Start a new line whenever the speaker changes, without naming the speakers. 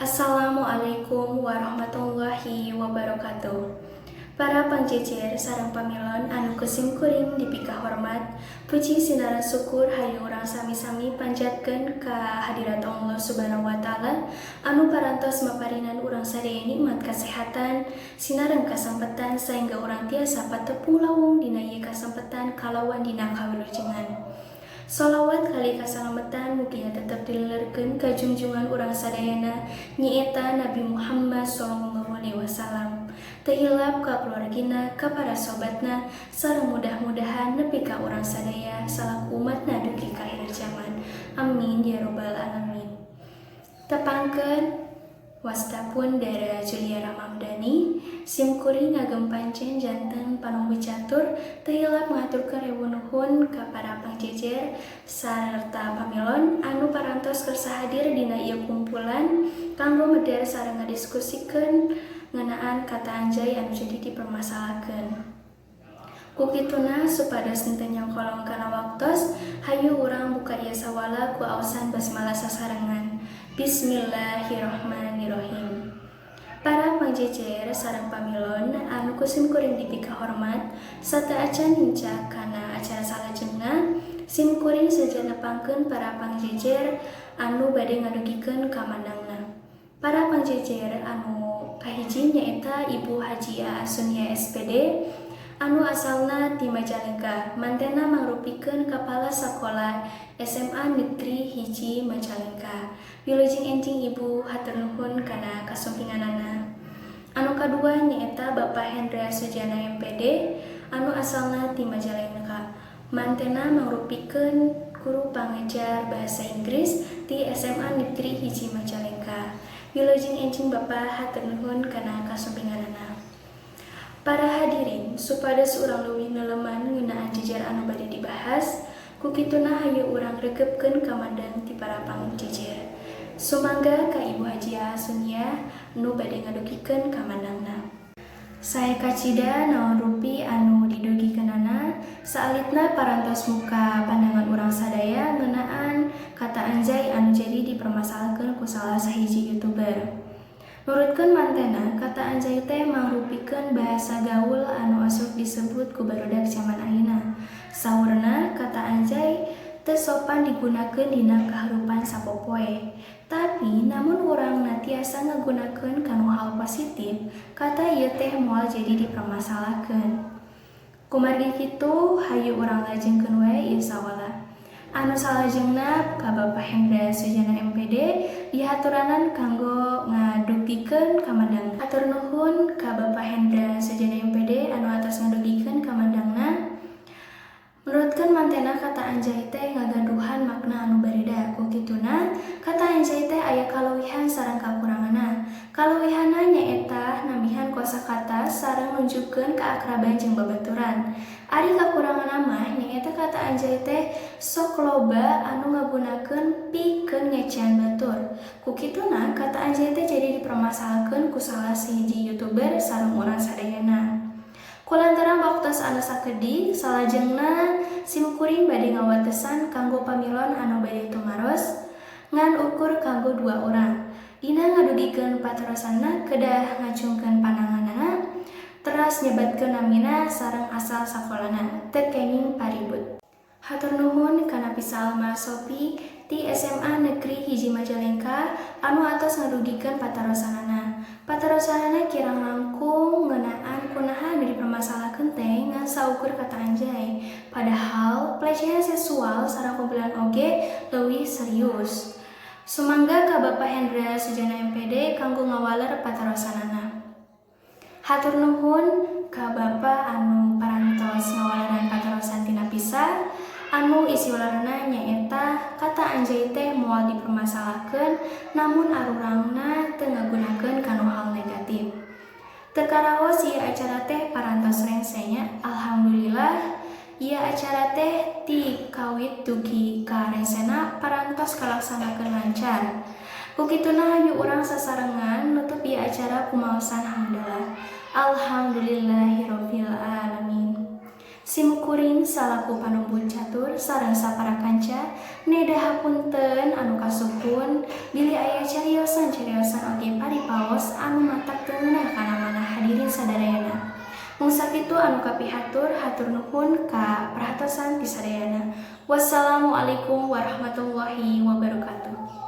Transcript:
Assalamualaikum warahmatullahi wabarakatuh. Para pangjejer sareng pamilon anu ku simkuring dipikahormat, puji sinareng syukur hayu urang sami-sami panjatkeun ka hadirat Allah Subhanahu wa Ta'ala anu parantos maparinan urang sadaya nikmat kasehatan sinareng kasempetan sehingga urang tiasa patepung lawung dina ieu kasempetan kalawan dina kawilujengan. Sholawat kali kasalamatan mugia tetep dilelerkeun ka junjungan urang sadayana, nyaeta Nabi Muhammad Shallallahu Alaihi Wasallam. Teu hilap ka keluargina, ka para sobatna, sareng mudah-mudahan nepi ka urang sadaya salaku umatna dugi ka akhir zaman. Amin ya robbal alamin. Tepangkeun, wasta pun Dara Julia Ramamdani, simkuring ngagem pancen janten panumbu catur. Teu hilap ngaturkeun ribu nuhun ka para pangjejer sarta pamilon anu parantos kersa hadir dina ieu kumpulan kanggo meder sareng ngadiskusikeun ngeunaan kata anjay anu jadi dipermasalahkeun. Ku kituna, supados henteu nyangkolong kana waktos, hayu urang buka ieu sawala ku aosan basmalah sasarengan. Bismillahirrahmanirrahim. Para pangjejer sareng pamilon anu ku simkuring dipikahormat, sateuacan nincak kana acara salajengna, simkuring seja nepangkeun para pangjejer anu bade ngadugikeun kamandangna. Para pangjejer anu kahiji nyaeta Ibu Haji A. Sunia SPD anu asalna ti Majalengka, mantena mangrupikeun kepala sakola SMA Negeri 1 Majalengka. Wilujeng enjing, Ibu, hatur nuhun kana kasumpinganana. Anu kadua nyaeta Bapak Hendra Sujana MPD anu asalna ti Majalengka, mantena mangrupikeun guru pangajar bahasa Inggris ti SMA Negeri 1 Majalengka. Wilujeng enjing, Bapak, hatur nuhun kana kasumpinganana. Para hadirin, supados urang leuwih neleman ngeunaan jejer anu bade dibahas, ku kituna hayu urang regepkeun kamandang ti para pangjejer. Sumangga ka Ibu Hajiah Sunia nu bade ngadugikeun kamandangna. Sae kacida naon rupi anu didugikeunana, saalitna parantos muka pandangan urang sadaya ngeunaan kata anjay anu jadi dipermasalahkeun ku salah sahiji YouTuber. Nurutkeun mantena, kata anjay teh mangrupikeun bahasa gaul anu osok disebut ku barudak jaman ayeuna. Saurna, kata anjay teu sopan digunakeun dina kahirupan sapopoe. Tapi lamun urangna tiasa ngagunakeun kana hal positif, kata ieu teh moal jadi dipermasalahkeun. Kumargi kitu, hayu urang lajengkeun wae ieu sawala. Anu salajengna ka Bapak Hendra Sujana MPD dihaturanan kanggo ngadugikeun kamandangna. Hatur nuhun ka Bapak Hendra Sujana MPD anu atos ngadugikeun kamandangna. Nurutkeun mantena, kata anjay teh ngagaduhan makna anu bareda. Ku kituna, kata anjay teh aya kaleuwihan sareng kakuranganna. Kaleuwihanna nyaeta nambihan kosakata sareng nunjukkeun kaakraban jeung babaturan. Ari kakuranganna mah nyaeta kata anjay teh sok loba anu ngagunakeun pikeun ngecehan batur. Ku kituna, kata anjay teh jadi dipermasalahkeun ku salah sahiji YouTuber sareng urang sadayana. Kulantaran waktos anu sakedik, salajengna simkuring bade ngawatesan kanggo pamilon anu bade tumaros ngan ukur kanggo dua urang. Dina ngadugikeun patarosanna kedah ngacungkeun pananganana, teras nyebatkeun namina sareng asal sakolana, teu kenging paribut. Hatur nuhun kana Salma Sopi ti SMA Negeri 1 Majalengka anu atos ngadugikeun patarosanana. Patarosanana kirang langkung ngeunaan kunaha anu dipermasalahkeun teh ngan saukur kata anjay. Padahal pelecehan seksual sareng pembulian oge leuwih serius. Sumangga ka Bapak Hendra Sujana MPD kanggo ngawaler patarosanana. Hatur nuhun ka Bapak anu parantos ngawaleran patarosan tina pisah anu isi walerna nyaeta kata anjay teh moal dipermasalahkeun lamun arurangna teu ngagunakeun kana hal negatif. Teu karaos ieu acara teh parantos rengse nya. Alhamdulillah, ieu acara teh ti kawit dugi ka rengsena parantos kalaksanakeun lancar. Ku kituna, hayu urang sasarengan nutup ieu acara ku maosan hamdalah. Alhamdulillahirabbil alamin. Sim kuring salaku panumbun catur sareng sapara kanca neda hapunten anu kasuhun bilih aya cariosan-cariosan oge paripaos anu matak teu ngeunah kana manah hadirin sadayana. Mung sakitu anu kapihatur, hatur nuhun ka perhatosan ti sadayana. Wassalamualaikum warahmatullahi wabarakatuh.